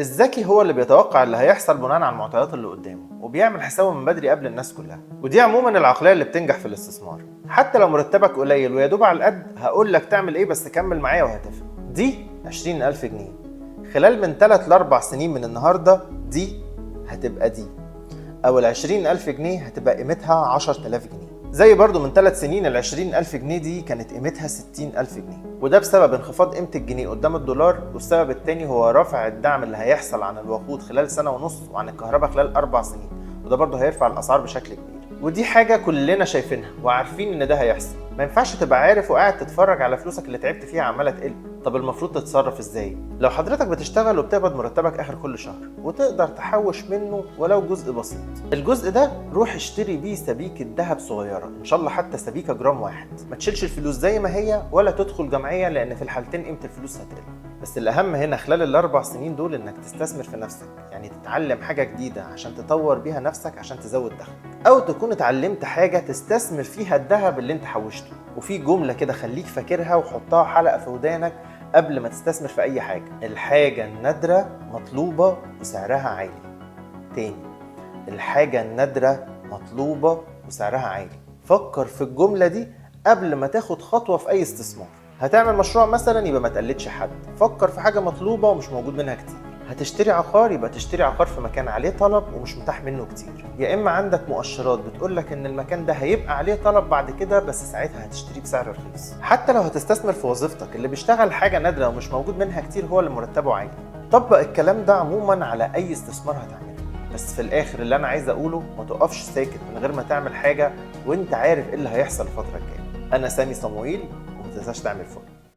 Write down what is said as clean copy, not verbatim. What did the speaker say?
الذكي هو اللي بيتوقع اللي هيحصل بناء على المعطيات اللي قدامه، وبيعمل حسابه من بدري قبل الناس كلها. ودي عموما العقلية اللي بتنجح في الاستثمار. حتى لو مرتبك قليل ويا دوب على القد، هقول لك تعمل ايه، بس كمل معايا وهتفهم. دي 20,000 جنيه خلال من 3 ل 4 سنين من النهارده، دي هتبقى دي، او ال 20,000 جنيه هتبقى قيمتها 10,000 جنيه. زي برضو من 3 سنين ال 20,000 جنيه دي كانت قيمتها 60,000 جنيه، وده بسبب انخفاض قيمة الجنيه قدام الدولار. والسبب التاني هو رفع الدعم اللي هيحصل عن الوقود خلال 1.5 سنة وعن الكهرباء خلال 4 سنين، وده برضو هيرفع الأسعار بشكل كبير. ودي حاجة كلنا شايفينها وعارفين إن ده هيحصل. ما ينفعش تبقى عارف وقاعد تتفرج على فلوسك اللي تعبت فيها عمالة تقل. طب المفروض تتصرف ازاي؟ لو حضرتك بتشتغل وبتقبض مرتبك اخر كل شهر وتقدر تحوش منه ولو جزء بسيط، الجزء ده روح اشتري بيه سبيكة ذهب صغيرة، ان شاء الله حتى سبيكة جرام واحد. ما تشيلش الفلوس زي ما هي ولا تدخل جمعية، لان في الحالتين قيمة الفلوس هتقل. بس الأهم هنا خلال ال4 سنين دول إنك تستثمر في نفسك، يعني تتعلم حاجة جديدة عشان تطور بيها نفسك عشان تزود دخلك، أو تكون اتعلمت حاجة تستثمر فيها الذهب اللي انت حوشته. وفي جملة كده خليك فاكرها وحطها حلقة في ودانك قبل ما تستثمر في أي حاجة: الحاجة النادرة مطلوبة وسعرها عالي. تاني، الحاجة النادرة مطلوبة وسعرها عالي. فكر في الجملة دي قبل ما تاخد خطوة في أي استثمار. هتعمل مشروع مثلا، يبقى ما تقلدش حد، فكر في حاجة مطلوبة ومش موجود منها كتير. هتشتري عقار، يبقى تشتري عقار في مكان عليه طلب ومش متاح منه كتير، يا اما عندك مؤشرات بتقولك ان المكان ده هيبقى عليه طلب بعد كده، بس ساعتها هتشتريه بسعر رخيص. حتى لو هتستثمر في وظيفتك، اللي بيشتغل حاجة نادرة ومش موجود منها كتير هو اللي مرتبه عالي. طبق الكلام ده عموما على اي استثمار هتعمله. بس في الاخر اللي انا عايز اقوله، ما تقفش ساكت من غير ما تعمل حاجة وانت عارف ايه اللي هيحصل الفترة الجاية. انا سامي صموئيل، وما تنساش تعمل follow.